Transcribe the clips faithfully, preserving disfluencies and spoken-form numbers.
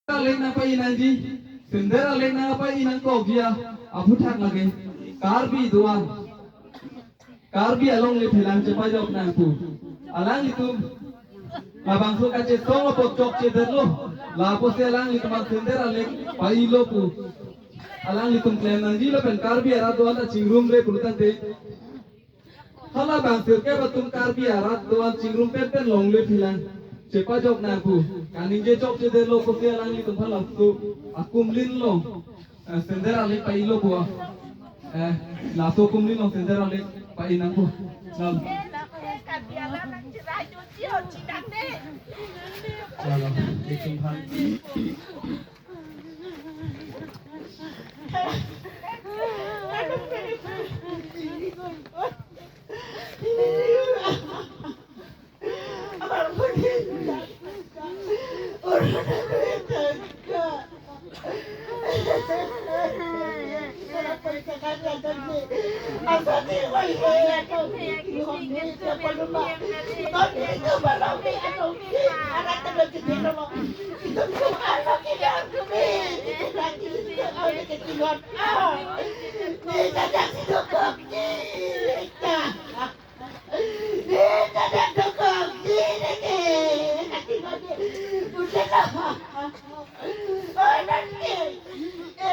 Alek nangpai nangji, sender alek nangpai nangkokji aphuthak lake Karbi doan, Karbi alongle phelang chepajok nangpu. Alanglitum labangso kachesong apot chokchedetlo, lapusi alanglitum an sender alek pailo pu alanglitum klem nangji lapen Karbi arat doan ta chingrumre pulotangte, halabang sirkep atum Karbi arat doan chingrum penpen longle phelang chepajok nangpu. Kaningje chokchedetlo pusi alanglitum aphan laso akumlin along, eh, sender alek pailo pu. Eh, laso akumlin along sender alek pai nangpu. Nang. Lalo, itum aphan.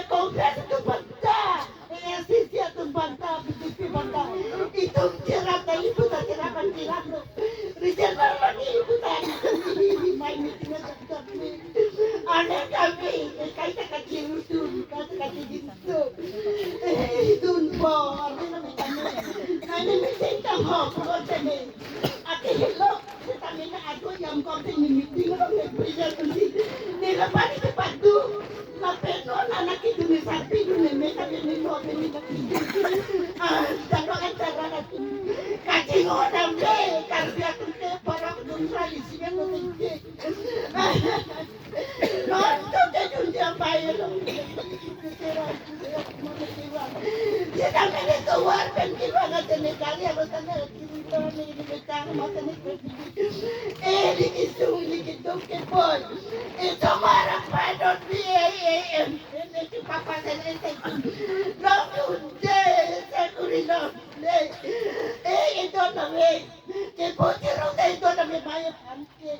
Congress atum aphan ta, A I C C atum aphan ta, B J P aphan ta, itum cherap ta, itum ta cherap an cherap lo. Reserve lagi itum ta, mai meeting na jat jat ni. Ane kami, kai ta kachirutun, kai ta kachirutun. Eh, idun po, arni na meeting na. Nani meeting ta ho, ko tene. Ati hello. Seta mina adu yam kong te ni meeting lo ne president kunsi. Ne la pani ke padu. Lapen non anak itu ne sarpi du ne me ka ne no ne ne. Ah, jalo antara na tu. Kachingo nambe, Karbi atum ke parang dun ra isi ne no ne. Non to ke dun dia pai lo. Seta mina keluar pen keluar ka tene kali alo tene. Eh, liki sung, liki duk ke boy. Eh, tomar apa dot B A A M. Eh, liki papa dan eh, liki. Long dun de, sakuri long de. Eh, itu na we. Ke boy, ke rong de, itu na we, mai pan ke.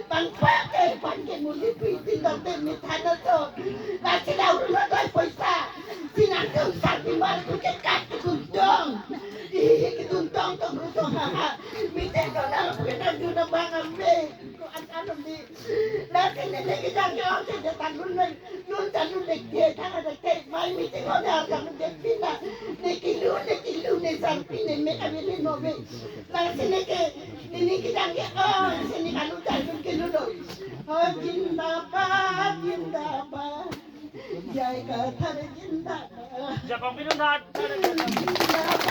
Bang pa ke, pan ke muli pi, tin dong de, mi thana to. Lasi la urun na doi poisa. Sinang tung sarpi mal tu ke kat ke tuntong. Ih, ke tuntong tong rutong ha ha. Mite to na pu ke na ju na bang ambe. Ko an an ambe. Lasi ne ne ke jang ke ong ke jatan lun ne. Lun ta lun ne ke thang ada ke. Mai mite ko ne ar jang ne ke pina. Ne kilu, ne kilu, ne sarpi ne me ka me ne no me. Lasi ne ke, ne ne ke jang ke ong, lasi ne ka lun ta lun ke lun no. Oh, zindabad, zindabad. Jai Kathar zindabad. Jakong pinun hat. Zindabad.